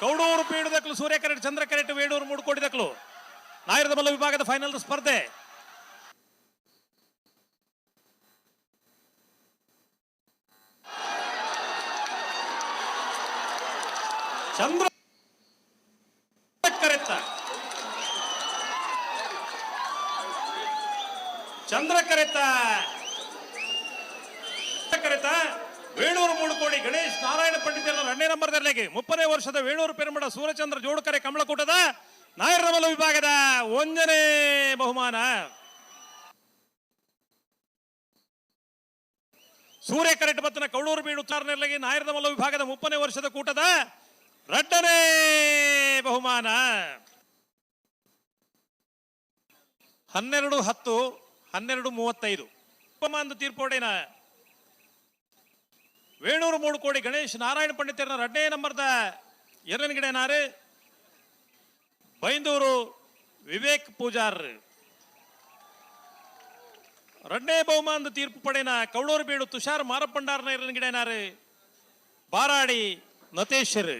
ಕೌಡೂರು ಪೀಡುದಕ್ಲು, ಸೂರ್ಯ ಕರೆಟ್, ಚಂದ್ರ ಕರೆಟ್, ವೇಣೂರು ಮೂಡು ಕೋಟಿದಕ್ಲು. ನಾಯರದ ಮಲ್ಲ ವಿಭಾಗದ ಫೈನಲ್ ಸ್ಪರ್ಧೆ. ಚಂದ್ರ ಕರೆತ್ತ, ಚಂದ್ರ ಕರೆತ, ಕರೆತ, ವೇಣೂರು ಮೂಡುಕೋಡಿ ಗಣೇಶ್ ನಾರಾಯಣ ಪಂಡಿತರ 2ನೇ ನಂಬರ್ ದರ್ಲೆಗೆ 30ನೇ ವರ್ಷದ ವೇಣೂರು ಪೆರುಮಡ ಸೂರ್ಯಚಂದ್ರ ಜೋಡುಕರೆ ಕಮಲಕೂಟದ ನಾಯರಮಲ ವಿಭಾಗದ 1ನೇ ಬಹುಮಾನ. ಸೂರ್ಯ ಕರೆಟ್ ಬತ್ತನ ಕೌಡೂರು ಬೀಡು ಉತ್ತಾರನೆರ್ಲಗೆ ನಾಯರದಮಲ್ಲ ವಿಭಾಗದ 30ನೇ ವರ್ಷದ ಕೂಟದ 2ನೇ ಬಹುಮಾನ. 12:10, 12:35. ಉಪಮಾನದ ತೀರ್ಪೋಡೇನ ವೇಣೂರು ಮೂಡುಕೋಡಿ ಗಣೇಶ್ ನಾರಾಯಣ ಪಂಡಿತರ 2ನೇ ನಂಬರ್ದ ಎರಡನೇ ಬೈಂದೂರು ವಿವೇಕ್ ಪೂಜಾರ್. 2ನೇ ಬಹುಮಾನದ ತೀರ್ಪು ಪಡೆನ ಕೌಡೂರು ಬೀಡು ತುಷಾರ್ ಮಾರಪ್ಪಂಡಾರ್ನ ಎರಡನೇ ಬಾರಾಡಿ ನತೇಶರ್.